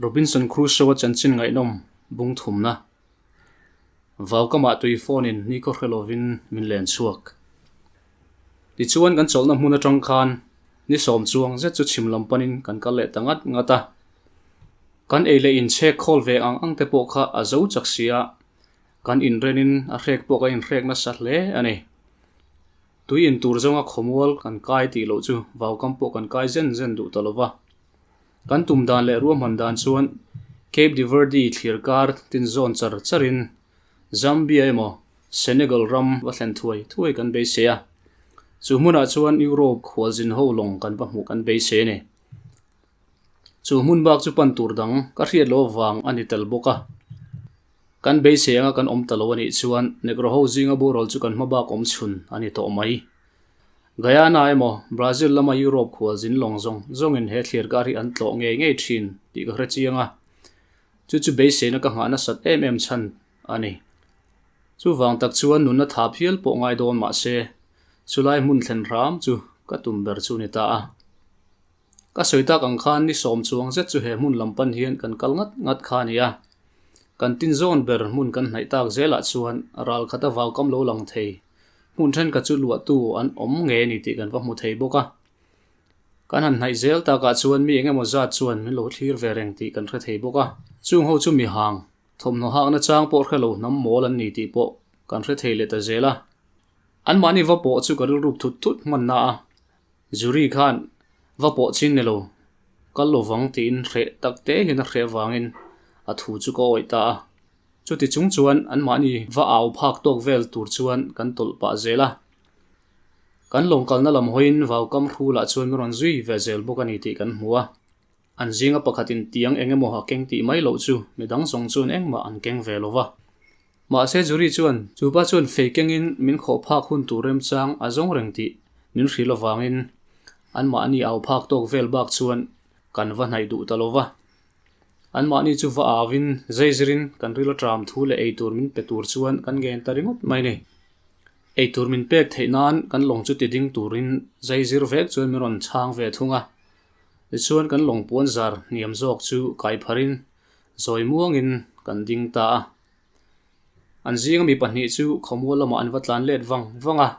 Robinson Crusoe-a chanchin ngaihnawm bung thumna Vaukamah tui phone-in nikhaw hre lovin min len chhuak. Tichuan kan chawlhna hmun atang khan ni sawm chuang zet chu chhim lam panin kan kal leh ta ngat ngat a. Kan ei leh inchhek khawl ve ang ang te pawh kha a zo chak si a, kan inrenin a hrek pawh kan inhrek nasa hle a ni. Tui in tur zawnga khawmual kan kai tih loh chu vaukam pawh kan kai zen zen duh ta lo va. Kan tum dan leh ruahman dan chuan Cape de Verde thlir kar tin zawn char charin Zambia emaw Senegal ram va thlen thuai thuai kan beisei a. Chu hmunah chuan Europe khualzin ho lawng kan va hmuh kan beisei a ni. Chu hmun bak chu pan tur dang ka hriat loh avang a ni tel bawk a. Kan beisei anga kan awm ta lo a nih chuan Negro ho zinga boral chu kan hma bak awm chhun a ni tawh mai. Guyana emaw Brazil lama Europe khualzin lawng zawng zawngin he thlir kar hi an tlawh ngei ngei thin tih ka hre chiang a. Chu chu beiseina ka nghah nasat em em chhan a ni. Chuvang tak chuan nunna tha phial pawh ngai dawn mah se chulai hmun thlen hram chu ka tum ber chu ni ta a. Ka sawi tak ang khan ni sawm chuang zet chu he hmun lam pan hian kan kal ngat ngat kha a ni a. Kan tin zawn ber hmun kan hnaih tak zelah chuan ral khat a vau kam lo lang thei. Hmun thenkhat chu luahtu an awm ngei a ni tih kan va hmu thei bawk a. Kan han hnaih zel takah chuan mi engemaw zat chuan min lo thlir ve reng tih kan hre thei bawk a. Chung ho chu mi hang, thawmhnaw hakna chang pawh hre lo hnam mawl an ni tih pawh kan hre thei leh ta zel a. Anmahni va pawh chu ka rilruk thut thut hmanna a. Zuri khan va pawh chin ni lo, kal lo vang tiin hreh tak te hian a hreh avangin a thu chu ka awih ta a. Chuti chung chuan anmahni va au phak tawk vel tur chuan kan tawlh pah zel a. Kan lawng kalna lam hawiin vaukam hrulah chuan min rawn zui ve zel bawk a ni tih kan hmu a. An zinga pakhatin tiang eng emaw a keng tih mai loh chu midang zawng chuan engmah an keng ve lo va. Mahse Zuri chuan chupa chuan fei kengin min khawh phak hun tur remchang a zawng reng tih min hrilh avangin anmahni au phak tawk vel bak chuan kan va hnaih duh ta lo va. Anmahni chu va auin zeizirin kan ril aṭam thu leh eitur min pe tur chuan kan ngen ta ringawt mai ni. Eitur min pek theih nan kan lawng chu ti ding turin zeizir vek chuan min rawn chhang ve thung a. Tichuan kan lawng puan zar hniam zawk chu kai pharin zawi muangin kan ding ta a. An zinga mi pahnih chu khawmual lamah an va tlan let vang vang a.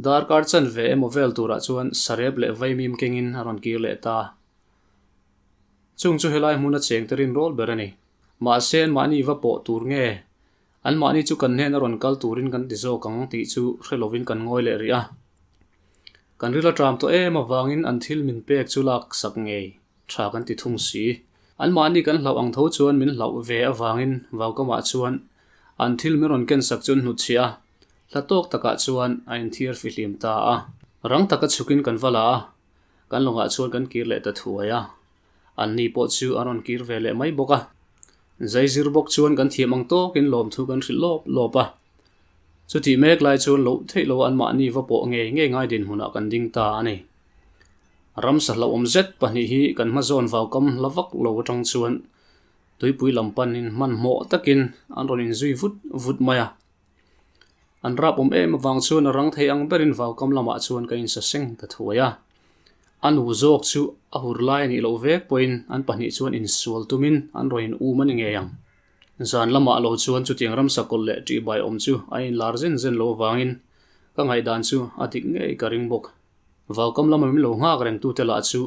Darkar chanve emaw vel turah chuan sarep leh vaimim kengin a rawn kir leh ta. Chung chu helai hmuna cheng te rinrawl ber a ni. Mahse anmahni va pawh tur nge? Anmahni chu kan hnena rawn kal turin kan ti zawk ang tih chu hre lovin kan ngawi leh rih a. Kan ril a ṭam tawh em avangin an thil min pek chu lak sak ngei tha kan ti thung si. Anmahni kan hlauh ang tho chuan min hlauh ve avangin vaukamah chuan an thil min rawn ken sak chu an hnutchhiah a, hla tawk takah chuan a inthiar fihlim ta a. Rang taka chhukin kan va la a, kan lawngah chuan kan kir leh ta thuai a. Anni pawh chu an rawn kir ve leh mai bawk a. Zaizir bawk chuan kan thiam ang tawkin lawmthu kan hrilh lawp lawp a. Chutih mek lai chuan loh theih loh anmahni va pawh ngei ngei ngai dinhmunah kan ding ta a ni. Ramsa hlauhawm zet pahnih hi kan hma zawn vaukam hla vak lo atang chuan tuipui lam panin hmanhmawh takin an rawn inzui vut vut mai a. An rap awm em avang chuan a rang thei ang berin vaukam lamah chuan ka insa seng ta thuai a. A nu zawk chu a hur lai a nih loh vek pawhin an pahnih chuan insual tumin an rawn in um a ni ngei ang. Zan lamah lo chuan chutiang ramsa kawlh leh ṭihbai awm chu a inlar zen zen lo avangin ka ngaihdan chu a dik ngei ka ring bawk. Vaukam lama min lo nghak rengtute lah chu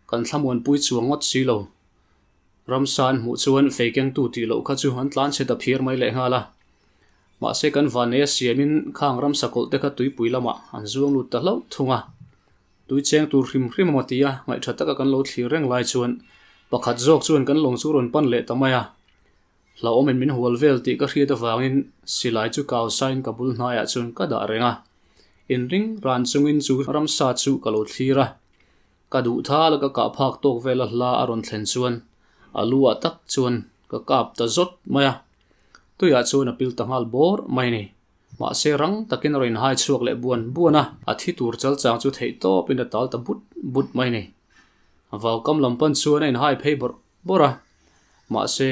kan thlamuanpui chuang ngawt si lo. Ramsa an hmuh chuan fei kengtu tih loh kha chu an tlan chhe ta phiar mai leh nghal a. Mahse kan vanneia siamin khang ramsa kawlh te kha tuipui lamah an zuang lut ta hlauh thung a. Tui cheng tur hrim hrim emaw tia ngaihṭha taka kan lo thlir reng lai chuan pakhat zawk chuan kan lawng chu rawn pan leh ta mai a. Hlauhawmin min hual vel tih ka hriat avangin silai chu kau sain ka bul hnaiah chuan ka dah reng a. Inring ran chungin chu ramsa chu ka lo thlir a. Ka duh thal a ka kah phak tawk vel a hla a rawn thlen chuan a lu ah tak chuan ka kap ta zawt mai a. Tuiah chuan a pil ta nghal bawr mai a ni. Mahse rang takin a rawn inhai chhuak leh buan buan a, a thi tur chal chang chu theih tawpin a tal ta but but mai a ni. Vaukam lam pan chuan a inhai phei bawrh bawrh a. Mahse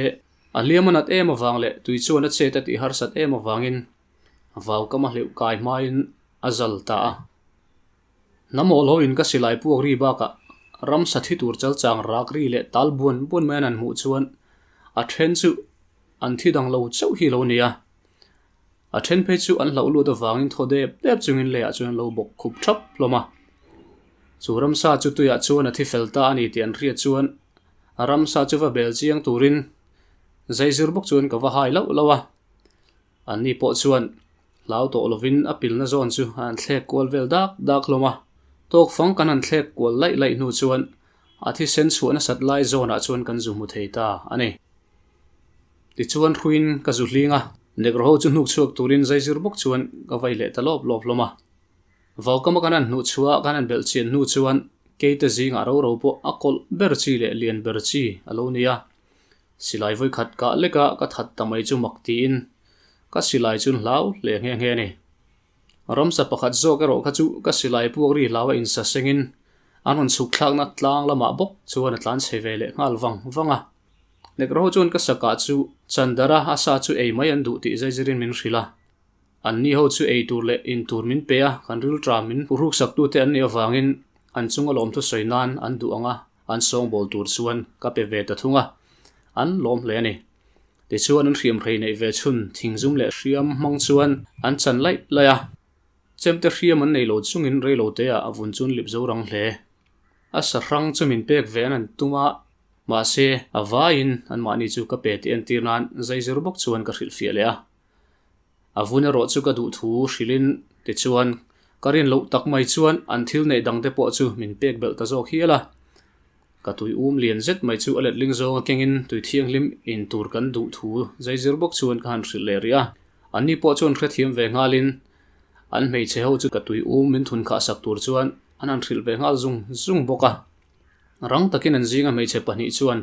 a hliam a nat em avang leh tui chuan a chet a tih harsat em avangin vaukam a hleuh kai hmain a zal ta a. Hnam awl ho in ka silai puak ri bakah ramsa thi tur chal chang rak ri leh tal buan buan mai an han hmuh chuan a then chu an thi dang lo chauh hi lo nia. A then phei chu an hlauh lut avangin thaw dep dep chungin leiah chuan an lo bawk khup thap hlawm a. Chu ramsa chu tuiah chuan a thi fel ta a ni tih an hriat chuan a ramsa chu va bel chiang turin zaizir bawk chuan ka va hai lauh lauh a. Anni pawh chuan hlau tawh lovin a pilna zawn chu a han thlek kual vel dak dak hlawm a. Tawk fang kan han thlek kual laih laih hnu chuan a thisen chhuah nasat lai zawnah chuan kan zu hmu thei ta a ni. Tichuan hruiin ka zu hling a, Negro ho chu hnuk chhuak turin zaizir bawk chuan ka vai leh ta lawp lawp hlawm a. Vaukama kan han hnuh chhuah kan han belh chian hnu chuan keite zingah ro ro pawh a kawlh ber chi leh lian ber chi a lo ni a. Silai vawikhat kah leka ka that ta mai chu mak tiin ka silai chu hlau hle nghe nghe a ni. Ramsa pakhat zawk erawh kha chu ka silai puak ri hlau a insa sengin an rawn chhuk thlakna tlang lamah bawk chuan a tlan chhe ve leh nghal vang vang a. Negro ho chuan ka sakah chu Chandara a sa chu ei mai an duh tih zaizirin min hrilh a. Anni ho chu ei tur leh in tur min pe a, kan rilṭa min hruhruksaktu te an nih avangin an chunga lawmthu sawi nan an duh ang a, an sawngbawl tur chuan ka pe ve ta thung a, an lawm hle a ni. Tichuan an hriamhrei neih ve chhun thingzum leh hriam hmang chuan an chan laih laih a, chemte hriam an nei lo chungin reiloteah a vun chun lip zo rang hle. A sahrang chu min pek ve an an tum a, mahse a vaiin anmahni chu ka pe tih entir nan zaizir bawk chuan ka hrilhfiah leh a. A vun erawh chu ka duh thu hrilhin tichuan ka rin loh tak mai chuan an thil neih dangte pawh chu min pek belh ta zawk hial a. Ka tui um lian zet mai chu a letling zawnga kengin tui thianghlim in tur kan duh thu zaizir bawk chuan ka han hrilh leh rih a. Anni pawh chuan hrethiam ve nghalin an hmeichhe ho chu ka tui um min thun khah sak tur chuan an han hrilh ve nghal zung zung bawk a. Rang takin an zinga hmeichhe pahnih chuan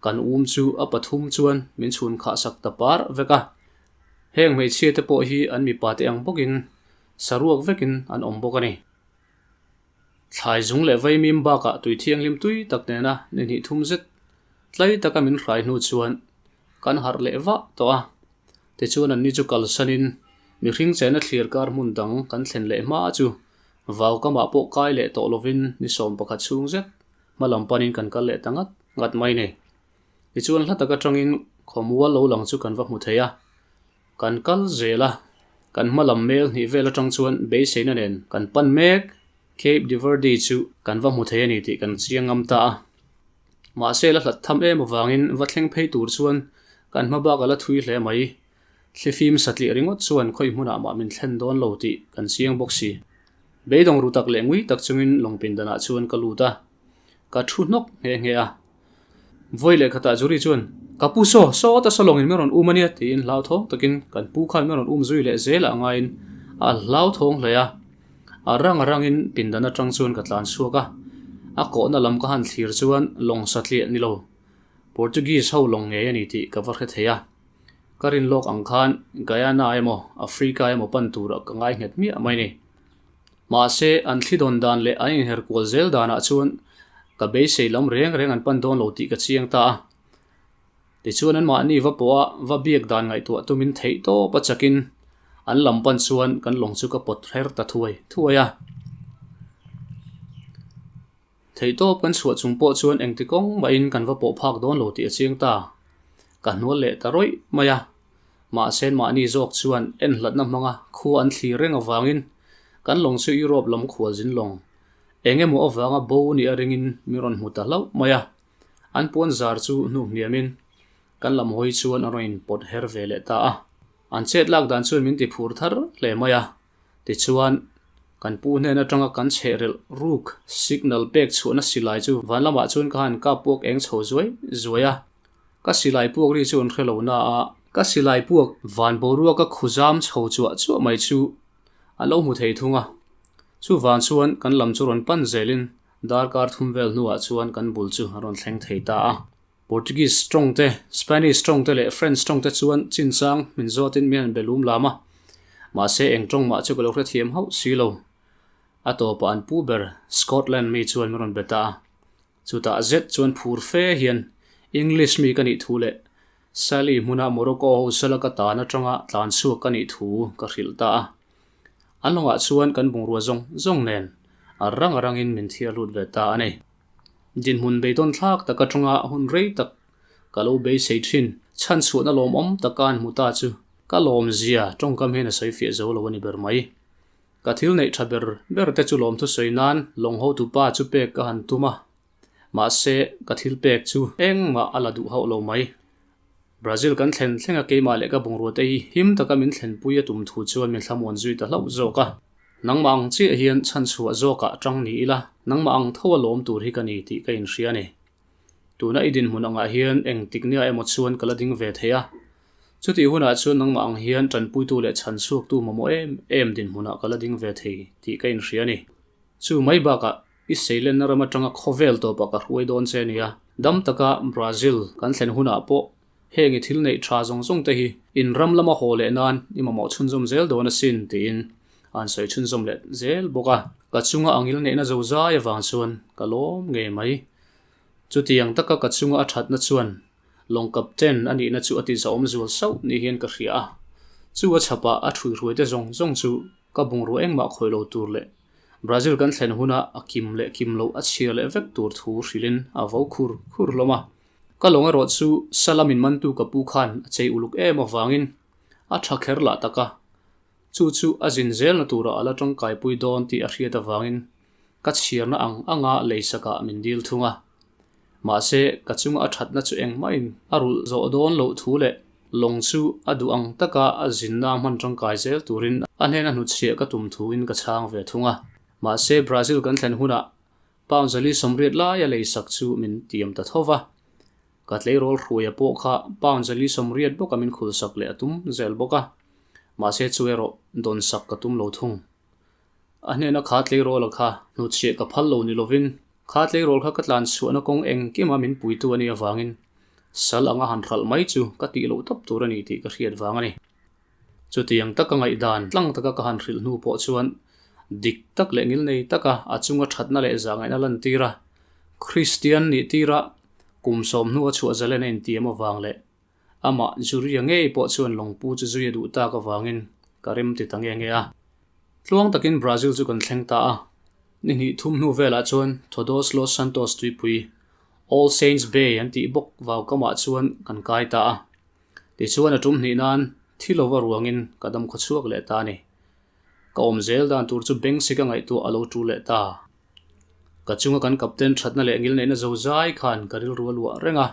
kan um chu a pathum chuan min chhun khah sak ta par vek a. Heng hmeichhia te pawh hi an mipa te ang bawkin saruak vekin an awm bawk a ni. Thlai zung leh vaimim bakah tui thianghlim tui tak nena ni hnih thum zet tlai taka min hrai hnu chuan kan harh leh vah tawh a. Tichuan anni chu kalsanin mihring chena thlir kar hmun dang kan thlen leh hma chu vau kamah pawh kai leh tawh lovin ni 11 chhung zet hma lam panin kan kal leh ta ngat ngat mai ni. Tichuan hla tak atangin khawmual lo lang chu kan va hmu thei a, kan kal zel a, kan hma lam mel hnih vel atang chuan beiseina nen kan pan mek Cape de Verde chu kan va hmu thei a ni tih kan chiang ngam ta a. Mahse la hlat tham em avangin va thleng phei tur chuan kan hma bak a la thui hle mai. Thlifim satliah ringawt chuan khawi hmunah mah min thlen dawn lo tih kan chiang bawk si. Beidawng ru tak leh ngui tak chungin lawngpin danah chuan ka lut a, ka thu hnawk nghe nghe a. Vawi leh khatah Zuri chuan, Ka pu saw, saw ta saw lawngin min rawn um a nia, tiin hlauthawng takin kan pu khan min rawn um zui leh zel ah ngaiin a hlauthawng hle a. A rang a rangin pindan atang chuan ka tlan chhuak a, a kawhna lam ka han thlir chuan lawng satliah ni lo, Portuguese ho lawng ngei a ni tih ka va hre thei a. Ka rin lawk ang khan Guyana emaw Africa emaw pan turah ka ngai nghet miah mai ni. Mahse, an thli dawn dan leh an inher kual zel danah chuan ka beisei lam reng reng an pan dawn lo tih ka chiang ta a. Tichuan anmahni va pawha va biak dan ngaihtuah tumin theih tawp a chakin an lam pan chuan kan lawng chu ka pawt her ta thuai thuai a. Theih tawp kan chhuah chung pawh chuan engti kawng mahin kan va pawh phak dawn lo tih a chiang ta. Ka hnual leh ta rawih mai a. Mahse mahni zawk chuan en hlatna hmanga khua an thlir reng avangin kan lawng chu Europe lam khualzin lawng eng emaw avanga bo nih a ringin min rawn hmu ta hlauh mai a. An puan zar chu hnuh hniamin kan lam hawi chuan a rawn inpawt her ve leh ta a. An chet lak dan chuan min ti phur thar hle mai a. Tichuan, kan pu hnen atanga kan chhehrelh ruk signal pek chhuahna silai chu van lamah chuan ka han kap puak eng chho zuai zuai a. Ka silai puak ri chu an hre lo na a, ka silai puak van boruaka khuzam chho chuah chuah mai chu a lo hmu thei thung a. Chuvang chuan kan lam chu rawn pan zelin darkar thum vel hnuah chuan kan bul chu a rawn thleng thei ta a. Portuguese tawng te, Spanish tawng te leh French tawng te chuan chinchang min zawtin min han be lum lam a, mahse eng tawng mah chu ka lo hrethiam hauh si lo. A tawpah an pu ber Scotland mi chuan min rawn be ta a, chutah zet chuan phur fe hian English mi ka nih thu leh Sally hmuna Morocco ho sala ka tan atanga tlan chhuak ka nih thu ka hrilh ta a. An lawngah chuan kan bungrua zawng zawng nen a rang a rangin min thiar lut ve ta a ni. Dinhmun beidawn thlak tak atanga hun rei tak ka lo beisei thin. Chhan chhuahna lawmawm taka an hmu ta chu ka lawmzia tawngkam hian a sawi fiah zo lo a ni ber mai. Ka thil neih tha ber ber te chu lawmthu sawi nan lawng hotupa chu pek ka han tum a, mahse ka thil pek chu engmah a la duh hauh lo mai. Brazil kan thlen thleng a keimah leh ka bungrua te hi him taka min thlenpui a tum thu chuan min thlamuan zui ta hlauh zawk a. Nangmah ang chiah hian chhanchhuah zawkah tang ni ila, nangmah ang tho a lawm tur hi ka ni tih ka inhria a ni. Tuna i dinhmun angah hian eng tik nia emaw chuan ka la ding ve thei a. Chutih hunah chuan nangmah ang hian tanpuitu leh chhanchhuaktu mamawh em em dinhmunah ka la ding ve thei tih ka inhria a ni. Chu mai bakah i seilenna ram atanga khawvel tawpah ka hruai dawn che a nia. Dam taka Brazil kan thlen hunah pawh heng i thil neih tha zawng zawng te hi in ram lama haw leh nan i mamawh chhunzawm zel dawn asin tiin a han sawi chhunzawm leh zel bawk a. Ka chunga angil neihna zo zai avang chuan ka lawm ngei mai. Chutiang taka ka chunga a thatna chuan lawng captain a nihna chu a ti zahawm zual sauh ni hian ka hria a. Chu a chhapah a ṭhuihruai te zawng zawng chu ka bungrua engmah khawih lo tur leh Brazil kan thlen huna a kim leh kim loh a chhir leh vek tur thu hrilhin a vo khur khur hlawm a. Ka lawng erawh chu Salam in mantu ka pu khan a chei uluk em avangin a tha kher lah tak a, chu chu a zin zelna turah a la tangkaipui dawn tih a hriat avangin ka chhiarna ang anga leisakah min dil thung a. Mahse, ka chunga a thatna chu engmahin a rulh zawh dawn loh thu leh lawng chu a duh ang taka a zinna hman tangkai zel turin a hnena hnutchhiah ka tum thuin ka chhang ve thung a. Mahse, Brazil kan thlen hunah Pound 480 laia leisak chu min tiam ta tho va. Ka tleirawl hruaia pawh kha pound 480 bawka min khulsak leh a tum zel bawk a. Mahse chu erawh dawnsak ka tum lo thung. A hnena kha tleirawla kha hnutchhiah ka phal lo ni lovin kha tleirawl kha ka tlan chhuahna kawng engkima min puitu a nih avangin sal anga han hralh mai chu ka tih loh tawp tur a ni tih ka hriat vang a ni. Chutiang taka ngaihdan tlang taka ka han hrilh hnu pawh chuan dik tak leh ngilnei taka a chunga thatna leh zahngaihna lantir a, Kristian nih tira kum sawm hnu a chhuah zalen a intiam avang leh amah Juria ngei pawh chuan lawngpu chu zui a duh tak avangin ka rem ti ta nge nge a. Tluang takin Brazil chu kan thleng ta a, ni hnih thum hnu velah chuan Todos Los Santos tuipui All Saints Bay an tih bawk vaukamah chuan kan kai ta a. Tichuan a tum hnih nan thi lova ruangin ka dam khaw chhuak leh ta a ni. Ka awm zel dan tur chu beng sik a ngaihtuah a lo tul leh ta. Ka chunga kan captain thatna leh ngilneihna zo zai khan ka rilru a luah reng a.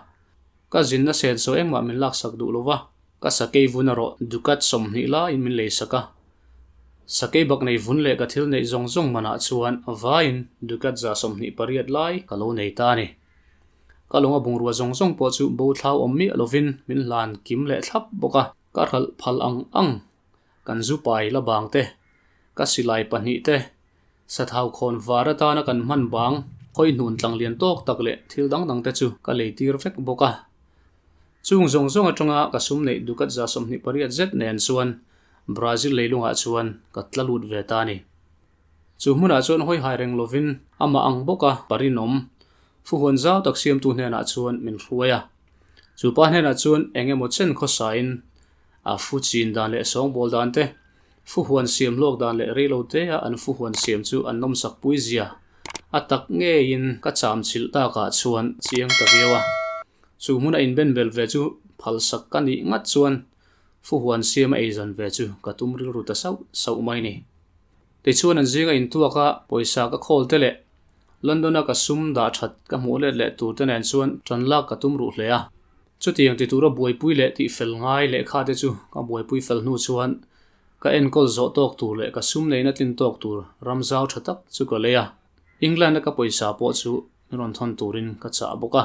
Ka zinna senso engmah min laksak duh lova, ka sakei vun erawh ducat 20 laiin min leisak a. Sakei bak nei vun leh ka thil neih zawng zawng manah chuan vaiin ducat 128 lai ka lo nei ta a ni. Ka lawnga bungrua zawng zawng pawh chu bo thlau awm miah lovin min hlan kim leh thlap bawk a, ka hralh phal ang ang. Kan zu pai la bang te, ka silai pahnih te, sathau khawn var atana kan hman bang khawi hnun tlang lian tawk tak leh thil dang dang te chu ka lei tir vek bawk a. Chung zawng zawng atanga ka sum neih dukat 28 zet nen chuan Brazil leilungah chuan ka tla lut ve ta a ni. Chu hmunah chuan hawi hai reng lovin amah ang bawka parinawm fuhuan zau tak siamtu hnenah chuan min hruai a. Chu pa hnenah chuan eng emaw chen khawsain a fu chin dan leh sawngbawl dan te, fuhuan siam hlawk dan leh reilo tea an fuhuan siam chu an nawmsak pui zia a tak ngeiin ka cham chilh takah chuan chiang ta viau a. Chu hmuna inbenbel ve chu phalsak ka nih ngat chuan fuhuan siam a eizan ve chu ka tum rilru ta sauh sauh mai ni. Tichuan an zinga intuak a, pawisa ka khawl te leh London-a ka sum dah that ka hmuh let leh tur te nen chuan tan lak ka tum ruh hle a. Chutiang ti tura buaipui leh tih fel ngai lehkha te chu ka buaipui fel hnu chuan ka enkawl zawh tawk tur leh ka sum neihna tlin tawk tur ram zau tha tak chu ka lei a. England-a ka pawisa pawh chu min rawn thawn turin ka chah bawk a.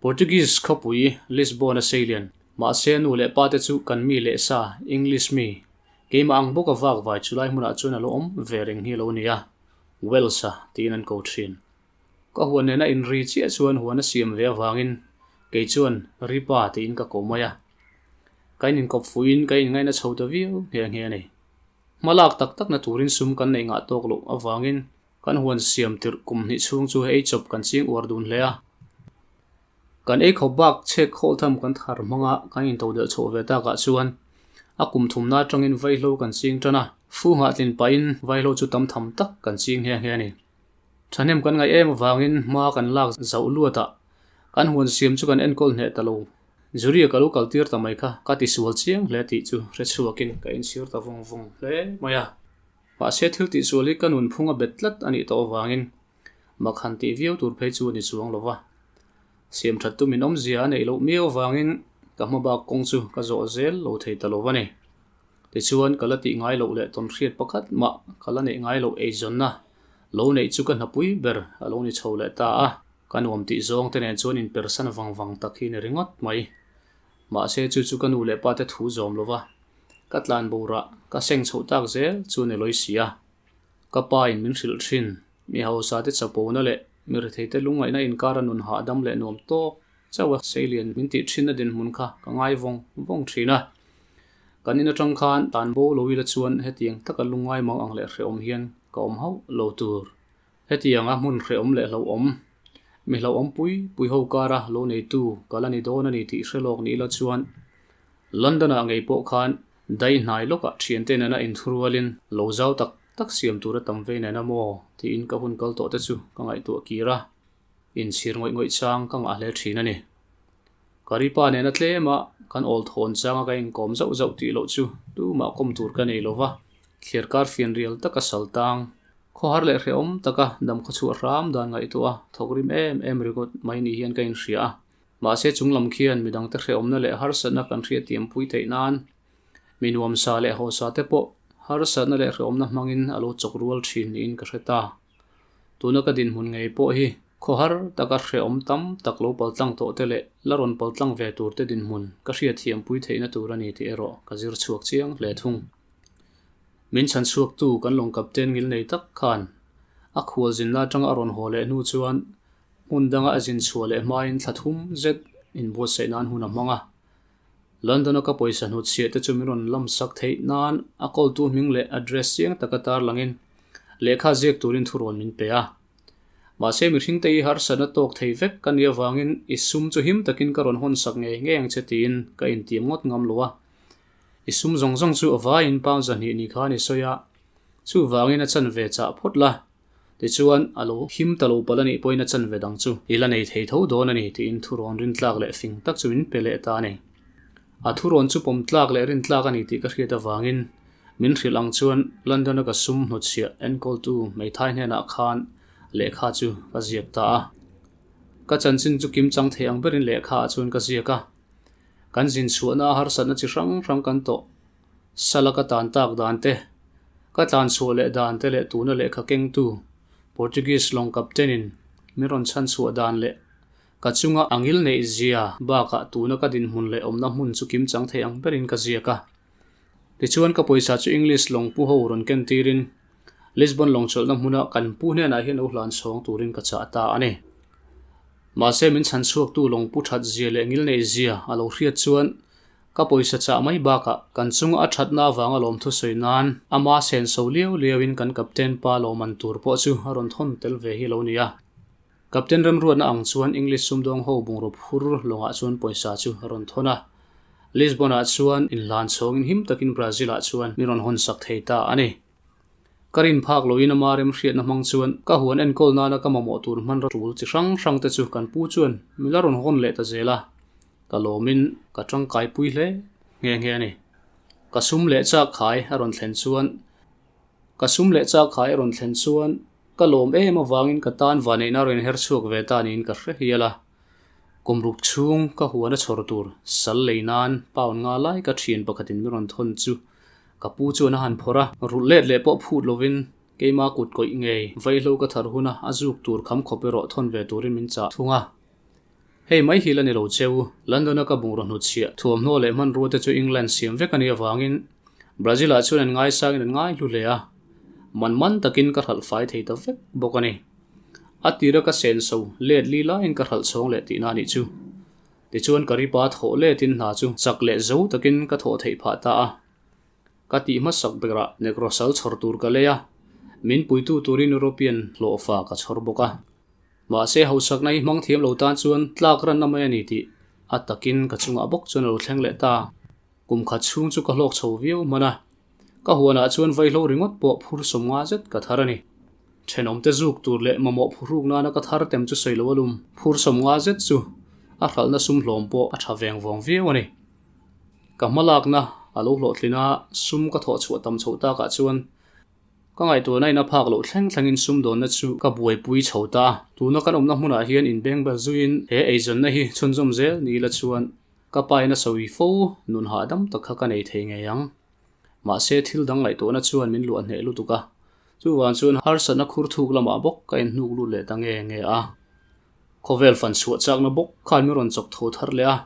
Portuguese khawpui Lisbon-a seilian mahse nu leh pa te chu kan mi leh sa English mi Keimah ang bawk a vak vai chu lai hmunah chuan a lo awm ve reng hi a lo ni a, Wells-a tiin an ko thin. Ka huan nena inri chiah chuan huan a siam ve avangin kei chuan Ripa tiin ka ko mai a. Ka inkawp fuhin ka inngaihna chho ta viau nghe nghe a ni. Hma lak tak takna turin sum kan neih ngah tawk loh avangin kan huan siam tirh kum hnih chhung chu ei chawp kan ching uar dun hle a. Kan ei khawp bak chhek khawl tham kan thar hmanga kan intodelh chhoh ve takah chuan a kum thumna atangin vaihlo kan ching tan a, fu nghah tlin pahin vaihlo chu tam tham tak kan ching nghe nghe a ni. Thahnem kan ngaih em avangin hma kan lak zauh luatah kan huan siam chu kan enkawl hneh ta lo. Jury-a ka lo kaltir ta mai kha ka tisual chiang hle tih chu hre chhuakin ka inchhir ta vawng vawng hle mai a. Mahse thil tihsual hi ka nunphung a bet tlat a nih tawh avangin mak han tih viau tur phei chu a ni chuang lo va. Siam that tu min awmzia a neih loh miau avangin ka hma bak kawng chu ka zawh zel lo thei ta lo va ni. Tichuan ka la tih ngai loh leh tawn hriat pakhat mah ka la neih ngai loh eizawnna lo neih chu ka hnapui ber a lo ni chho leh ta a. Ka nuam tih zawng te nen chuan inpersan vang vang tak hi ni ringawt mai. Mahse chu chu ka nu leh pa te thu zawm lo va, ka tlan borah ka seng chhoh tak zel chu ni lawi si a. Ka pa in min hrilh thin, mi hausa te chapona leh mi rethei te lungngaihna inkara nun hahdam leh nuam tawk chauh a seilian min tih thinna dinhmun kha ka ngai vawng vawng thin a. Kan in atang khan tan bo lo ila chuan hetiang taka lungngai mang ang leh hrehawm hian ka awm hauh lo tur. Hetianga hmun hrehawm leh hlauhawm, mi hlauhawm pui pui ho kara lo neitu ka la ni dawn a ni tih hre lawk ni ila chuan London-ah ngei pawh khan dai hnai lawkah thiante nena inthurualin lo zau tak tak siam tur a tam vei nen a maw tiin ka hun kal tawh te chu ka ngaihtuah kir a, inchhir ngawih ngawih chang ka ngah hle thin a ni. Karipa nena tlema kan awl thawn changa ka inkawm zauh zauh tih loh chu tumah kawm tur ka nei lo va, thliarkar fianrial taka sal tang Khawhar leh hrehawm taka dam khawchhuah hram dan ngaihtuah a thawk rim em em ringawt mai ni hian ka inhria a. Mahse chung lam khian midangte hrehawmna leh harsatna kan hriattiampui theih nan mi nuamsa leh hawsa te pawh harsatna leh hrehawmna hmangin a lo chawk rual thin niin ka hre ta. Tuna ka dinhmun ngei pawh hi khawhar taka hrehawm tam tak lo paltlang tawh te leh la rawn paltlang ve tur te dinhmun ka hriatthiampui theihna tur a ni tih erawh ka zir chhuak chiang hle thung. Min chhan chhuaktu kan lawng captain ngil nei tak khan a khual zinna atanga a rawn haw leh hnu chuan hmun danga a zin chhuah leh hmain thla thum zet inbuatsaih nan hun a hmang a. London-a ka pawisa hnutchhiah te chu min rawn lam sak theih nan a kawltu hming leh address chiang taka tarlangin lehkha ziak turin thurawn min pe a. Mahse mihring te hi harsatna tawk thei vek ka nih avangin i sum chu him takin ka rawn hawn sak ngei ngei ang che tiin ka intiam ngawt ngam lo a. I sum zawng zawng chu a vaiin pound 200 ni khan i sawi a, chuvangin a chanve chah phawt la, tichuan a lo him ta lo palh a nih pawhin a chanve dang chu i la nei thei tho dawn a ni tiin thurawn rintlak leh fing tak chu min pe leh ta a ni. A thurawn chu pawm tlak leh rintlak a ni tih ka hriat avangin min hrilh ang chuan London-a ka sum hnawtchhiah enkawltu hmeithai hnenah khan lehkha chu ka ziak ta a. Ka chanchin chu kimchang thei ang berin lehkha ah chuan ka ziak a. Kan zin chhuahna a harsatna chi hrang hrang kan tawh. Sala ka tan tak dan te, ka tlan chhuah leh dan te leh tuna lehkha kengtu Portuguese lawng captain in min rawn chhan chhuah dan leh ka chunga a ngil neih zia bakah tuna ka dinhmun leh awmna hmun chu kim chang thei ang berin ka ziak a. Tichuan ka pawisa chu English lawng pu ho rawn ken tirin Lisbon lawng chawlhna hmuna kan pu hnenah hian lo hlan chhawng turin ka chah ta a ni. Mahse min chhan chhuaktu lawng pu that zia leh ngil neih zia a lo hriat chuan ka pawisa chah mai bakah kan chunga a thatna avanga lawmthu sawi nan ama senso liau liauin kan captain pa lawman tur pawh chu a rawn thawn tel ve hi lo ni a. Captain remruatna ang chuan English sumdawng ho bungraw phur lawngah chuan pawisa chu a rawn thawn a. Lisbon-ah chuan inhlan chhawngin him takin Brazil-ah chuan min rawn hawnsak thei ta a ni. Ka rin phak loin ama remhriatna hmang chuan ka huan enkawl nana ka mamawh tur hmanraw tul chi hrang hrang te chu kan pu chuan min la rawn hawn leh ta zel a, ka lawmin ka tangkai pui hle nghe nghe a ni. Ka sum leh chak khai a rawn thlen chuan ka sum leh chak khai a rawn thlen chuan ka lawm em avangin ka tan vaneihna rawn inher chhuak ve ta niin ka hre hial a. Kum ruk chhung ka huan a chhawr tur sal lei nan pound nga lai ka thian pakhatin min rawn thawn chu Ka pu chuan a han phawrh a, rulh let leh pawh phut lovin keima kut kawih ngei vaihlo ka thar huna a zuk tur kham khawp erawh thawn ve turin min chah thung a. Hei mai hi la ni lo cheu, London-a ka bungraw hnutchhiah thuamhnaw leh hmanrua te chu England siam vek a nih avangin Brazil-ah chuan an ngaisangin an ngaihlu hle a, man man takin ka hralh fai thei ta vek bawk a ni. A tira ka senso let li laiin ka hralh chhawng leh tihna a nih chu. Tichuan ka ripa thawh letin hna chu chak leh zo takin ka thawh theih phah ta a. Ka tih hmasak berah Negro sal chhawr tur ka lei a, min puitu turin European hlawhfa ka chhawr bawk a. Mahse hausakna hi hmang thiam lo tan chuan tlak ranna mai a ni tih a takin ka chungah bawk chuan a lo thleng leh ta. Kum khat chhung chu ka hlawk chho viau hman a, ka huanah chuan vaihlo ringawt pawh phur sawm nga zet ka thar a ni. Thenawmte zuk tur leh mamawh phuhruk nana ka thar tem chu sawi lo alum phur 50 zet chu a hralhna sum hlawm pawh a tha veng vawng viau a ni. Ka hmalakna a lo hlawhtlin a, sum ka thawh chhuah tam chhoh takah chuan ka ngaihtuahna in a phak loh thleng thlengin sumdawnna chu ka buaipui chho ta a. Tuna kan awmna hmunah hian inbengbel zuiin he eizawnna hi chhunzawm zel ni ila chuan ka pain a sawi fo nun hahdam tak kha ka nei thei ngei ang. Mahse thil dang ngaihtuahna chuan min luah hneh lutuk a, chuvang chuan harsatna khur thuk lamah bawk ka inhnuk lut leh ta nge nge a. Khawvel fan chhuah chakna bawk khan min rawn chawk tho thar leh a.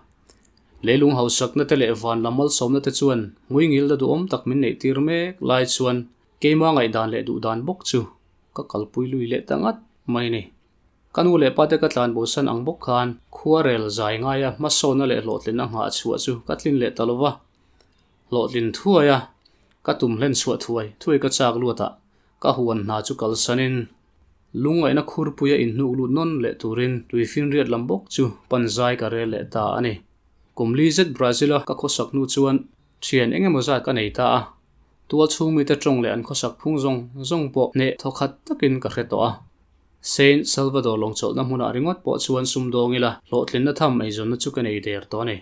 Leilung hausakna te leh van lam malsawmna te chuan hmuingil la duhawm tak min neih tir mek lai chuan keima ngaihdan leh duhdan bawk chu ka kalpui lui leh ta ngat mai a ni. Ka nu leh pate ka tlan bosan ang bawk khan khuarel zai ngaia hmasawnna leh hlawhtlinna nghah chhuah chu ka tlin leh ta lo va. Hlawhtlin thuai a, ka tum hlen chhuah thuai thuai ka chak luat a, ka huan hna chu kalsanin lungngaihna khurpuia inhnuk lut nawn leh turin tuifinriat lam bawk chu pan zai ka rel leh ta a ni. Kum li zet Brazil-a ka khawsak hnu chuan thian eng emaw zat ka nei ta a, tual chhung mite tawng leh an khawsak phung zawng zawng pawh hneh thawkhat takin ka hre tawh a. Saint Salvador lawngchawlhna hmunah ringawt pawh chuan sumdawng ila hlawhtlinna tham eizawnna chu ka nei der tawh a ni.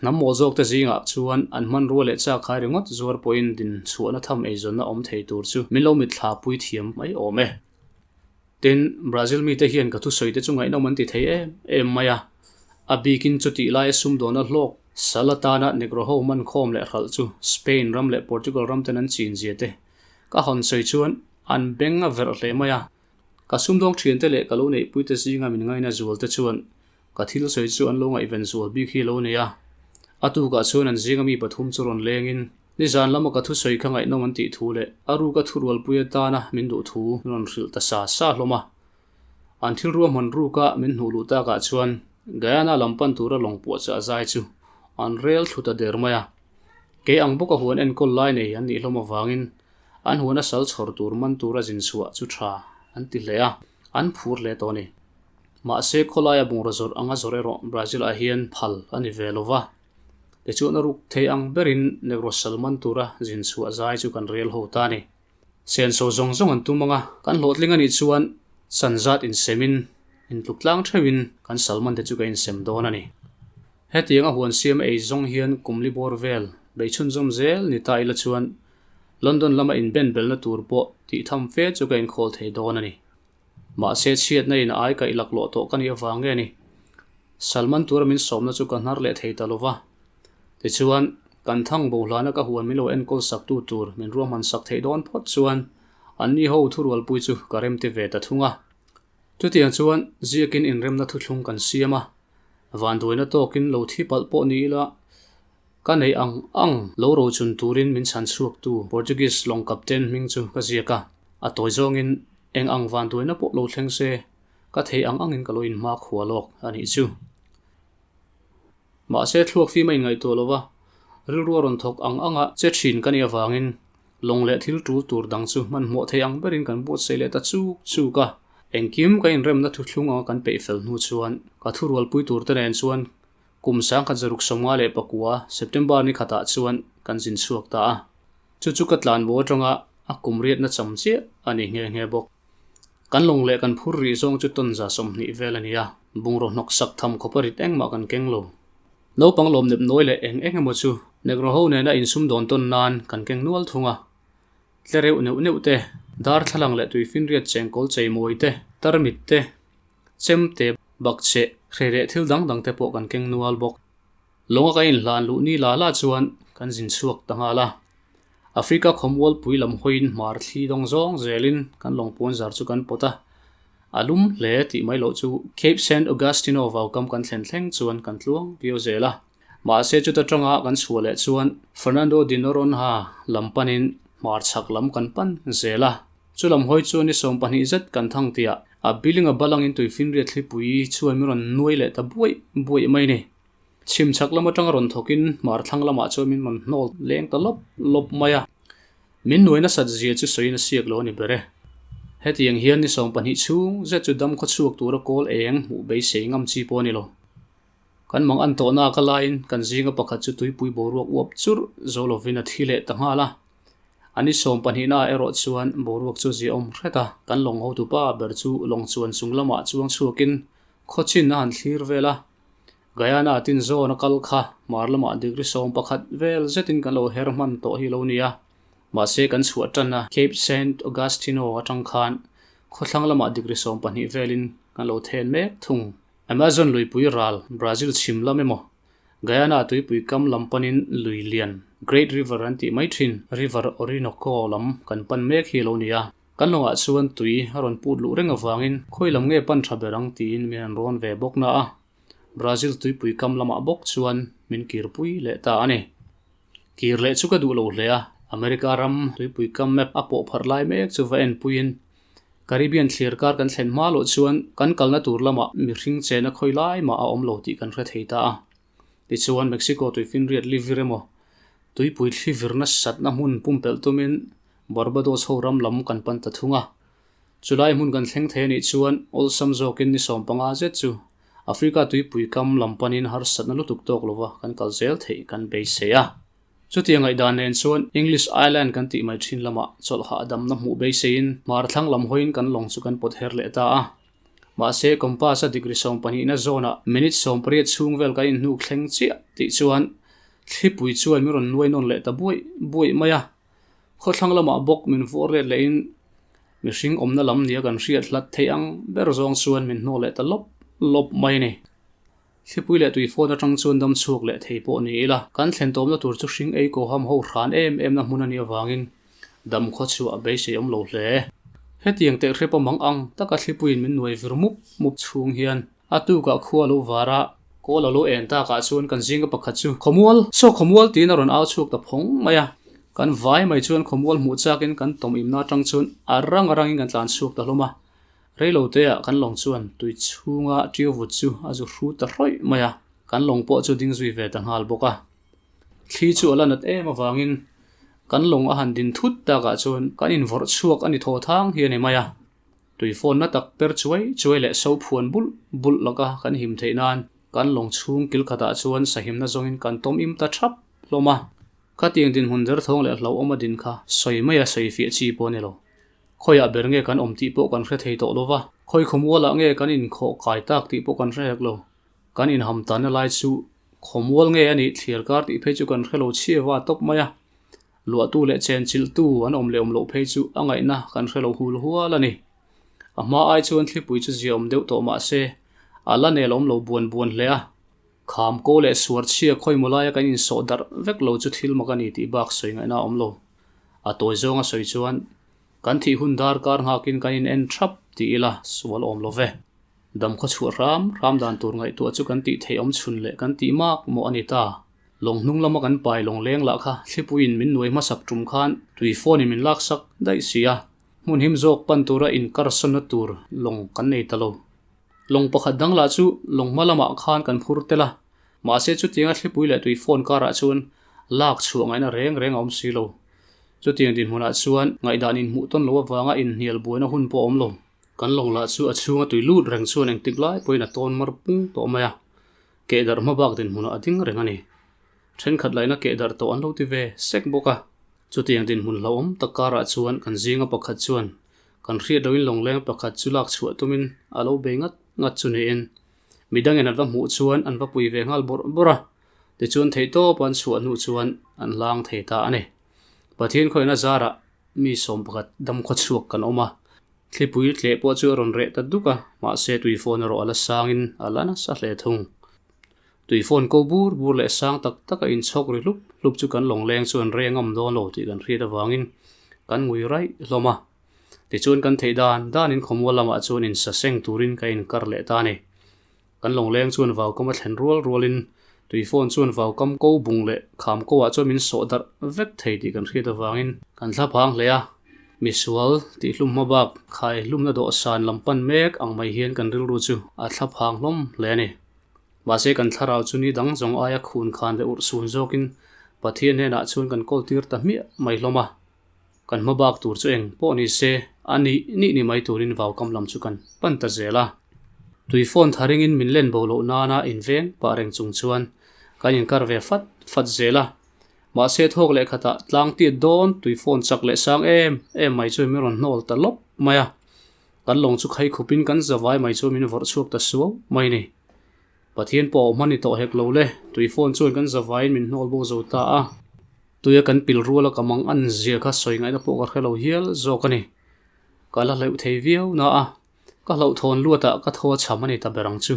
Hnam mawl zawkte zingah chuan an hmanrua leh chak khai ringawt zuar pawhin din chhuahna tham eizawnna awm thei tur chu min lo mitthla pui thiam mai awm e. Tin, Brazil mite hian ka thusawi te chu ngaihnawm an ti thei em em mai a, a bikin chutih laia sumdawna hlawk sal atana Negro ho mankhawm leh hralh chu Spain ram leh Portugal ram ten an chin zia te ka hawn sawi chuan an beng a verh hle mai a. Ka sumdawng thiante leh ka lo neihpuite zinga min ngaina zual te chuan Ka thil sawi chu an lo ngaihven zual bik hi lo nei a, a tukah chuan an zinga mi pathum chu rawn lengin nizan lama ka thusawi kha ngaihnawm an tih thu leh a ruka thurualpui atana min duh thu min rawn hrilh ta sa sa hlawm a. An thil ruahman ruka min hnuh luh takah chuan Guyana lam pan tura lawng puah chah zai chu an rel thlu ta der mai a. Kei ang bawka huan enkawl lai nei an nih hlawm avangin an huana sal chhawr tur man tura zin chhuah chu tha an ti hle a, an phur hle tawh a ni. Mahse, khawlaia bungraw zawrh anga zawrh erawh Brazil-ah hian phal a ni ve lo va. Tichuan a ruk thei ang berin Negro sal man tura zin chhuah zai chu kan rel ho ta a ni. Senso zawng zawng an tum ang a, kan hlawhtling a nih chuan chan zat insemin, intluk tlang theuhin kan sal man te chu ka insem dawn a ni. Hetiang a huan siam ei zawng hian kum li bawr vel beichhunzawm zel ni ta ila chuan London lama inbenbelna tur pawh tih tham fe chu ka inkhawl thei dawn a ni. Mahse chhiatna in ai kaih laklawh tawh ka nih avang nge ni? Salman tura min sawmna chu ka hnar leh thei ta lo va. Tichuan, kan thang bo hlana ka huan min lo enkawl sak tu tur min ruahman sak theih dawn phawt chuan anni ho thurualpui chu ka remti ve ta thung a. Chutiang chuan ziakin inremna thuthlung kan siam a, vanduaina tawkin lo thi palh pawh ni ila ka neih ang ang lo rochun turin min chhan chhuaktu Portuguese lawng captain hming chu ka ziak a, a tawi zawngin Eng ang vanduaina pawh lo thleng se, ka thei ang angin ka lo inhma khua lawk a nih chu. Mahse, thluak fim a inngaihtuah lo va, rilru a rawn thawk ang anga che thin ka nih avangin lawng leh thil tul tur dang chu hmanhmawh thei ang berin kan buatsaih leh ta chuk chuk a. Engkim ka inremna thuthlung anga kan peih fel hnu chuan ka thurualpui turte nen chuan kum 1654 September ni khatah chuan kan zin chhuak ta a. Chu chu ka tlan bo atanga a kum riatna cham chiah a ni nghe nghe bawk. Kan lawng leh kan phur rih zawng chu tawn 20 vel a ni a, bungraw hnawk sak tham khawpa rit engmah kan keng lo. Naupang lawm nep nawi leh eng eng emaw chu Negro ho nena insum dawn tawn nan kan keng nual thung a. Tle reuh neuh neuh te, darthlalang leh tuifinriat chengkawl cheimawi te, tarmit te, chemte, bakcheh, hreh leh thil dang dang te pawh kan keng nual bawk. Lawnga ka inhlan luh ni la la chuan kan zin chhuak ta nghal a. Africa khawmualpui lam hawiin hmar thli dawng zawng zelin kan lawng puanzar chu kan pawt a. A lum hle tih mai loh chu Cape Saint Augustino vaukam kan thlen thleng chuan kan tluang viau zel a. Mahse chuta tanga kan chhuah leh chuan Fernando de Noronha lam panin hmar chhak lam kan pan zel a. Chu lam hawi chuan ni 20 zet kan thang tihah a building a balangin tuifinriat thlipui chuan min rawn nuai leh ta buaih buaih mai a ni. Chhim chhak lam atanga rawn thawkin hmar thlang lamah chuan min rawn hnawl leng ta lawp lawp mai a. Min nuai nasat zia chu sawiin a siak lo a ni ber e. Hetiang hian ni 20 chhung zet chu dam khaw chhuak tura kawl eng hmuh beisei ngam chi pawh a ni lo. Kan mang an tawhna ka laiin kan zinga pakhat chu tuipui boruak uap churh zo lovin a thi leh ta nghal a. A ni sawmpahnihna ah erawh chuan boruak chu ziaawm hret a, kan lawng hotupa ber chu lawng chuan chung lamah chuang chhuakin khawchin a han thlir vel a. Guyana tin zawn a kal kha hmar lamah degree 11 vel zetin kan lo her hman tawh hi lo nia. Mahse kan chhuah tan a, Cape Saint Augustino atang khan khawthlang lamah degree 12 velin kan lo then mek thung. Amazon luipui ral Brazil chhim lam emaw Guyana tuipui kam lam panin lui lian Great River an tih mai thin River Orinoco lam kan pan mek hi lo nia. Kan lawngah chuan tui a rawn put luh reng avangin khawi lam nge pan tha ber ang tiin min han rawn ve bawk na a, Brazil tuipui kam lamah bawk chuan min kirpui leh ta a ni. Kir leh chu ka duh lo hle a, America ram tuipui kam map a pawh pharh lai mek chu va enpuiin Caribbean thlir kar kan thlen hma loh chuan kan kalna tur lamah mihring chena khawi lai mah a awm lo tih kan hre thei ta a. Tichuan Mexico tuifinriat livir emaw tuipui thlivir nasatna hmun pumpelh tumin Barbados ho ram lam kan pan ta thung a. Chulai hmun kan thleng thei anih chuan awlsam zawkin ni 15 zet chu Africa tuipui kam lam panin harsatna lutuk tawk lova kan kal zel theih kan beisei a. Chutiang ngaihdan nen chuan English Island kan tih mai thin lamah chawlh hahdamna hmuh beiseiin hmar thlang lam hawiin kan lawng chu kan pawt her leh ta a. Mahse compass a degree 12 na zawnah minute 18 chhung vel kan inhnuk thleng chiah tih chuan thlipui chuan min rawn nuai nawn leh ta buaih buaih mai a. Khawthlang lamah bawk min vawr let lehin mihring awmna lam nia kan hriat hlat theih ang ber zawng chuan min hnawh leh ta lawp lawp mai a ni. Thlipui leh tui phone atang chuan dam chhuak leh thei pawh ni ila, kan thlen tawmna tur chu hring ei ko ham ho hran em em na hmun a nih avangin dam khaw chhuah a beisei awm lo hle. Hetiang teh hrep a mang ang taka thlipuiin min nuai vir mup mup chhung hian a tukah khua lo var a, kawl a lo en takah chuan kan zinga pakhat chu Khawmual! Saw Khawmual! tiin a rawn au chhuak ta phawng mai a. Kan vai mai chuan Khawmual hmuh chakin kan tawmimna atang chuan a rang a rangin kan tlan chhuak ta hlawm a. Reilo teah kan lawng chuan tui chhunga tiu vut chu a zu hru ta hrawih mai a, kan lawng pawh chu ding zui ve ta nghal bawk a. Thli chu a la nat em avangin kan lawng a han din thut takah chuan kan invawrh chhuak a ni thaw thang hi a ni mai a. Tui fawn na tak per chuai chuai leh so phuan bulh bulh laka kan him theih nan kan lawng chhung kil khatah chuan sahimna zawngin kan tawm im ta thap hlawm a. Khatiang dinhmun derthawng leh hlauhawm a din kha sawi mai a sawi fiah chi pawh a ni lo. Khawiah ber nge kan awm tih pawh kan hre thei tawh lo va, khawi khawmualah nge kan inkhawh kai tak tih pawh kan hre hek lo. Kan inham tanna lai chu khawmual nge a nih thlir kar tih phei chu kan hre lo chhia va tawp mai a. Luahtu leh chenchilhtu an awm leh awm loh phei chu a ngaihna kan hre lo hul hual a ni. A hma ai chuan thlipui chu ziaawm deuh tawh mah se, a la nel awm lo buan buan hle a. Kham ko leh suar chhia khawi maw laia kan insawh darh vek lo chu thil mak a ni tih bak sawi ngaihna a awm lo. A tawi zawnga sawi chuan, Kan thih hun dar kar nghakin kan in en thap ti ila sual awm lo ve. Dam khaw chhuah hram hram dan tur ngaihtuah chu kan tih theih awm chhun leh kan tih mak mawh a ni ta. Lawng hnung lama kan pai lawng leng lah kha thlipuiin min nuai hmasak tum khan tui phone in min laksak daih si a, hmun him zawk pan tura inkarsawnna tur lawng kan nei ta lo. Lawng pakhat dang lah chu lawng hma lamah khan kan phur tel a, mahse chutianga thlipui leh tui phone karah chuan lak chhuah ngaihna reng reng a awm si lo. Chutiang dinhmunah chuan ngaihdan inhmuh tawn loh avanga inhnial buaina hun pawh a awm lo. Kan lawng lah chu a chhunga tui lut reng chuan engtik lai pawhin a tawn mar pung tawh mai a, keh darh hma bak dinhmunah a ding reng a ni. Thenkhat laihna keh darh tawh an lo ti ve sek bawk a. Chutiang dinhmun hlauhawm tak karah chuan kan zinga pakhat chuan kan hriat loin lawngleng pakhat chu lak chhuah tumin a lo bei ngat ngat chu niin midangin an va hmuh chuan an va pui ve nghal bawrh bawrh a. Tichuan theihtawp an chhuah hnu chuan an hlang thei ta a ni. Pathian khawihna zarah mi 11 dam khaw chhuak kan awm a, thlipui tleh pawh chu a rawn reh ta duk a, mahse tui phone erawh a la sangin a la nasa hle thung. Tui phone ko bur bur leh sang tak tak a inchhawk ri hlup hlup chu kan lawngleng chuan reng ngam dawn lo tih kan hriat avangin kan ngui raih hlawm a. Tichuan kan theih dan danin khawmual lamah chuan insaseng turin ka inkar leh ta a ni. Kan lawngleng chuan vaukam a thlen rual rualin tui phone chuan vaukam ko bung leh kham ko ah chuan min sawh darh vek thei tih kan hriat avangin kan thla phang hle a. Misual tih hlum hma bak khai hlumna dawhsan lam pan mek ang mai hian kan rilru chu a thla phang hlawm hle a ni. Mahse kan thlarau chu ni dang zawng aia khun khan leh urh sun zawkin Pathian hnenah chuan kan kawl tir ta hmiah mai hlawm a. Kan hma bak tur chu eng pawh ni se a nih nih ni mai turin vaukam lam chu kan pan ta zel a. Tui phone tharingin min len bo loh nana inveng pah reng chung chuan kan inkar ve fat fat zel a. Mahse thawk leh khatah tlang tiat dawn tui phone chak leh sang em em mai chuan min rawn hnawl ta lawp mai a. Kan lawng chu khai khupin kan zavai mai chuan min vawrh chhuak ta suau mai ni. Pathian pawh a awm a ni tawh hek lo le, tui phone chuan kan zavaiin min hnawl bo zo ta a. Tuia kan pil ruala ka mang an zia kha sawi ngaihna pawh ka hre lo hial zawk a ni. Ka la hleuh thei viau na a, ka hlauhthawn luatah ka thaw a chham a ni ta ber ang chu.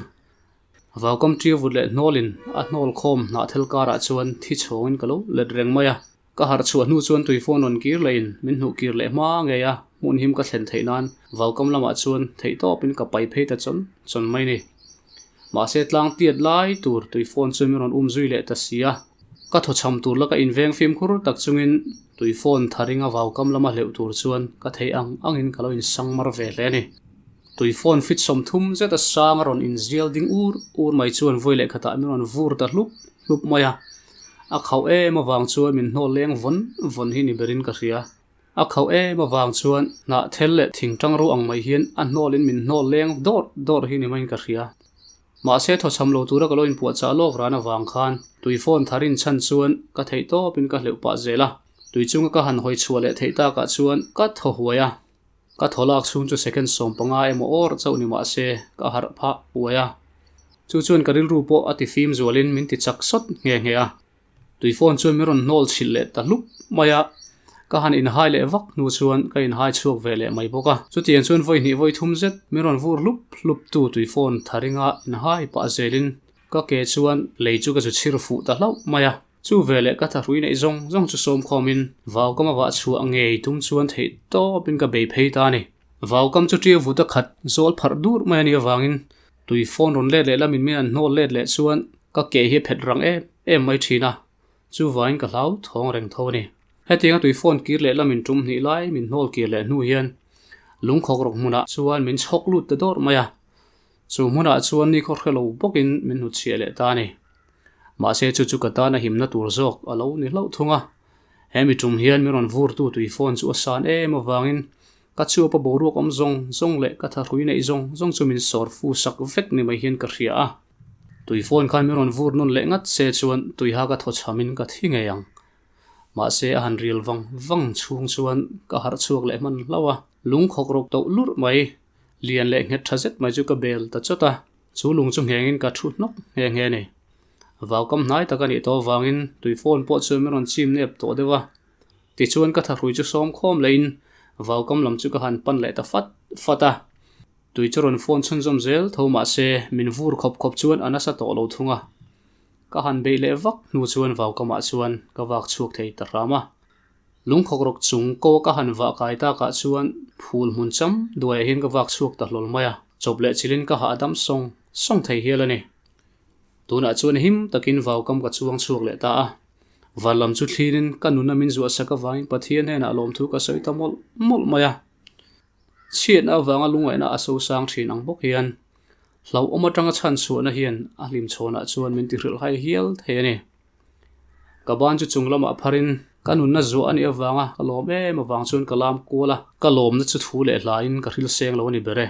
Vaukam ṭiau vut leh hnawlin a hnawl khawm hnahthel karah chuan thi chhawngin ka lo let reng mai a. Ka harh chhuah hnu chuan tui phone rawn kir lehin min hnuh kir leh hma ngei a, hmun him ka thlen theih nan vaukam lamah chuan theihtawpin ka pai phei ta chawn chawn mai ni. Mahse tlang tiat lai tur tui phone chu min rawn um zui leh ta si a, ka thawchham tur laka inveng fimkhur tak chungin tui phone tharinga vaukam lama hleuh tur chuan ka theih ang angin ka lo insang mar ve hle a ni. Tui phone fit 30 zeta sang a rawn inzial ding ur ur mai chuan vawi leh khatah min rawn vur ta hlup hlup mai a. A khauh em avang chuan min hnawl leng vawn vawn hi ni berin ka hria. A khauh em avang chuan hnah thel leh thing tang ro ang mai hian a hnawlin min hnawl leng dawrh dawrh hi ni maiin ka hria. Mahse thawchham lo tura ka lo inpuahchah lawk ran avang khan tui phone thar in chhan chuan ka theih tawpin ka hleuh pah zel a. Tui chunga ka han hawi chhuah leh theih takah chuan ka thaw huai a. Ka thaw lak chhung chu second 15 emaw awr chauh ni mah se ka harh phah uai a. Chu chuan ka rilru pawh a ti fim zualin min ti chak sawt nghe nghe a. Tui phone chuan min rawn hnawl chhilh leh ta hlup mai a. Ka han inhai leh vak hnu chuan ka inhai chhuak ve leh mai bawk a. Chutiang chuan vawi hnih vawi thum zet min rawn vur hlup hlup tu tui phone tharinga inhai pah zelin ka ke chuan lei chu ka zu chhir fuh ta hlauh mai a. Chu veleh ka thahrui neih zawng zawng chu sawmkhawmin vaukam a vah chhuah ngei tum chuan theih tawpin ka bei phei ta a ni. Vaukam chu ṭiau vut a khat zawl pharh dur mai a nih avangin tui phone rawn let leh lamin min an hnawl let leh chuan ka ke hi a phet rang em em mai ṭhin a, chuvangin ka hlau thawng reng tho a ni. Hetianga tui phone kir leh lamin ṭum hnih lai min hnawl kir leh hnu hian lungkhawk rawk hmunah chuan min chhawk lut ta dawrh mai a, chu hmunah chuan ni khaw hre lo bawkin min hnutchhiah leh ta a ni. Mahse chu chu ka tana himna tur zawk a lo ni hlauh thung a. He mi tum hian min rawn vurtu tui phone chu a san em avangin ka chuapa boruak awm zawng zawng leh ka thahrui neih zawng zawng chu min sawr fu sak vek ni mai hian ka hria a. Tui phone khan min rawn vur nawn leh ngat se chuan tuiha ka thaw chhamin ka thi ngei ang. Mahse a han ril vang vang chhung chuan ka harh chhuak leh hman hlauh a. Lung khawk rawk toh lurh mai, lian leh nghet tha zet mai chu ka bel ta chawt a. Chu lung chu nghengin ka thu hnawk nghe nghe a ni. Vaukam hnai tak a nih tawh avangin tui phone pawh chuan min rawn chim nep tawh deuh a. Tichuan ka thahrui chu sawm khawm lehin vaukam lam chu ka han pan leh ta fat fat a. Tui chu rawn phone chhunzawm zel tho mah se min vur khawp khawp chuan a nasa tawh lo thung a. Ka han beih leh vak hnu chuan vaukamah chuan ka vak chhuak thei ta hram a. Lungkhawk rawk chung ko ka han vah kai takah chuan phul hmun cham duaiah hian ka vak chhuak ta hlawl mai a, chawp leh chilin ka hahdam sawng sawng thei hial a ni. Tunah chuan him takin vaukam ka chuang chhuak leh ta a, van lam chu thlinin ka nuna min zuah sak avangin Pathian hnenah lawmthu ka sawi ta mawlh mawlh mai a. Chhiatna avanga lungngaihna a sosang thin ang bawk hian hlauhawm atanga chhan chhuahna hian a hlimchhawnah chuan min tihrilhhai hial thei a ni. Ka ban chu chung lamah pharin ka nunna zuah a nih avanga ka lawm em avang chuan ka lam kual a, ka lawmna chu thu leh hlaiin ka hril seng lo a ni ber e.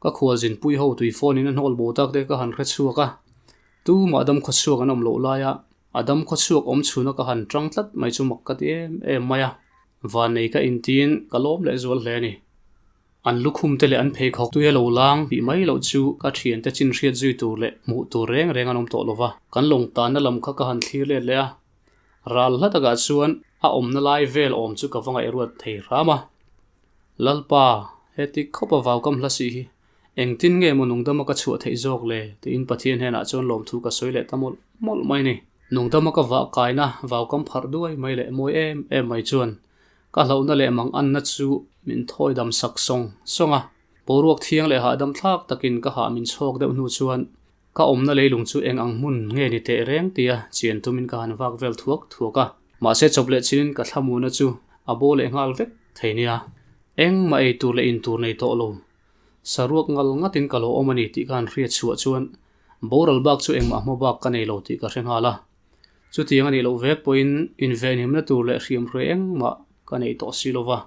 Ka khualzin pui ho tui phone in a hnawl bo tak te ka han hre chhuak a, tumah dam khawchhuak an awm loh laia a dam khawchhuak awm chhuna ka han tang tlat mai chu mak ka ti em em mai a, vannei ka intiin ka lawm leh zual hle a ni. An lukhum te leh an pheikhawk tui a lo lang tih mai loh chu ka thiante chin hriat zui tur leh hmuh tur reng reng an awm tawh lo va. Kan lawng tanna lam kha ka han thlir let leh a, ral hla takah chuan a awmna lai vel awm chu ka va ngaihruat thei hram a. Lalpa, heti khawpa vaukam hla si hi engtin nge maw nungdama ka chhuah theih zawk le? tiin Pathian hnenah chuan lawmthu ka sawi leh ta mawlh mawlh mai ni. Nungdama ka vah kaina vaukam pharh duai mai leh mawi em em mai chuan Ka hlauhna leh mang anna chu min thawi dam sak sawng sawng a, boruak thiang leh hahdam thlak takin ka hah min chhawk deuh hnu chuan ka awmna leilung chu eng ang hmun nge ni teh reng tia chian tumin ka han vak vel thuak thuak a. Mahse chawp leh chinin ka thlamuhna chu a bo leh nghal vek thei nia. Engmah ei tur leh in tur nei tawh lo. Saruak ngal ngatin ka lo awm a ni tih ka han hriat chhuah chuan boral bak chu engmah hma bak ka nei lo tih ka hre nghal a. Chutiang a nih loh vek pawhin invenhimna tur leh hriamhruai engmah ka neih tawh si lova,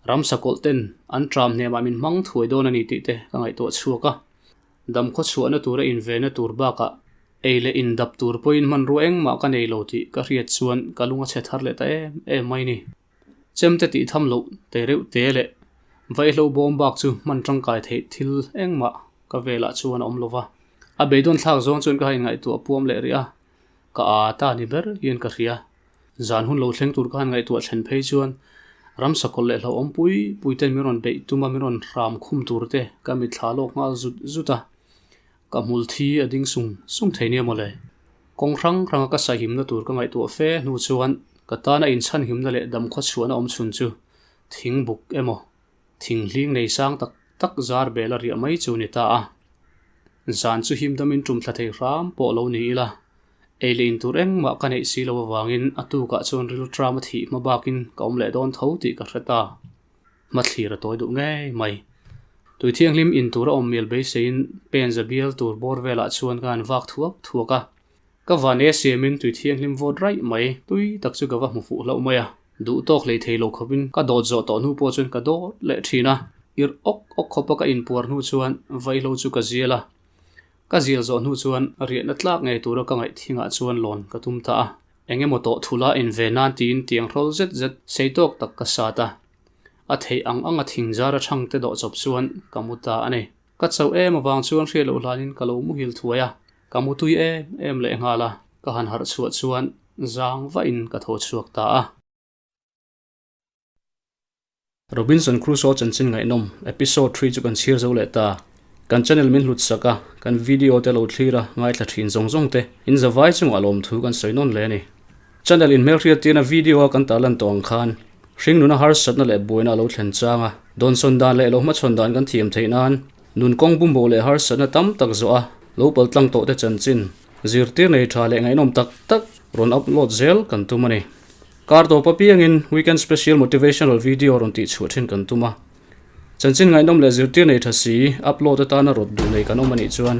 ramsa kawlh ten an tram hnemah min hmang thuai dawn a ni tih te ka ngaihtuah chhuak a. Damkhaw chhuahna tura invenna tur bakah Ei leh in dap tur pawhin hmanrua engmah ka nei lo tih ka hriat chuan ka lung a chhe thar leh ta em em mai ni. Chemte tih tham loh te reuh te leh vaihlo bawm bak chu hman tangkai theih thil engmah ka velah chuan a awm lo va. A beidawn thlak zawng chuan ka han ngaihtuah puam leh rih a, ka aa ta ni ber hian ka hria. Zan hun lo thleng tur ka han ngaihtuah thlen phei chuan ramsa kawlh leh hlauhawm pui pui ten min rawn beih tum a, min rawn hram khum tur te ka mitthla lawk nghal zut zut a. Ka hmul thi a ding sung sung thei nia mawle. Kawng hrang hranga ka sahimna tur ka ngaihtuah fe hnu chuan ka tana inchhanhimna leh damkhaw chhuahna awm chhun chu thing buk emaw thing hling nei sang tak tak zar bel a riah mai chu ni ta a. Zan chu him damin tum thla thei hram pawh lo ni ila, ei leh in tur engmah ka neih si lo avangin a tukah chuan rilṭam a thih hma bakin ka awm leh dawn tho tih ka hre ta. Hmathlir a tawi duh ngei mai. Tui thianghlim in tur a awm mial beiseiin pen za bial tur bawr velah chuan ka han vak thuak thuak a. Ka van e siamin tui thianghlim vawt raih mai tui tak chu ka va hmu fuh hlauh mai a. Duh tawk hlei thei lo khawpin ka dawt zawh tawh hnu pawh chuan ka dawt leh thin a. Irh awk awk khawpa ka inpuar hnu chuan vaihlo chu ka zial a. Ka zial zawh hnu chuan riahna tlak ngei tura ka ngaih thingah chuan lawn ka tum ta a. Eng emaw tawh thula inve nan tiin tiang hrawl zet zet sei tawk tak ka sat a. A theih ang anga thing zar a chhang te dawh chawp chuan ka mu ta a ni. Ka chauh em avang chuan hriat loh hlanin ka lo muhil thuai a, ka mu tui em em leh nghal a, ka han harh chhuah chuan zang vahin ka tho chhuak ta a. Robinson Crusoe chanchin ngaihnawm episode 3 chu kan chhir zo leh ta. Kan channel min hlut sak a, kan video te lo thlir a, ngaithla thin zawng zawng te in zavai chungah lawmthu kan sawi nawn hle a ni. Channel inhmelhriat tirna video a kan tarlan tawh ang khan hringnuna harsatna leh buaina a lo thlen chang a, dawnsawn dan leh lo hmachhawn dan kan thiam theih nan nun kawng bumbo leh harsatna tam tak zawh a lo paltlang tawh te chanchin zirtir nei tha leh ngaihnawm tak tak rawn upload zel kan tum a ni. Kar tawp apiangin weekend special motivational video rawn tih chhuah thin kan tum a. Chanchin ngaihnawm leh zirtir nei tha si upload atana rawt duh nei kan awm a nih chuan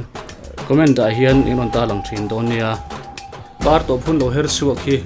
comment ah hian in rawn tarlang thin dawn nia. Kar tawp hun lo her chhuak hi.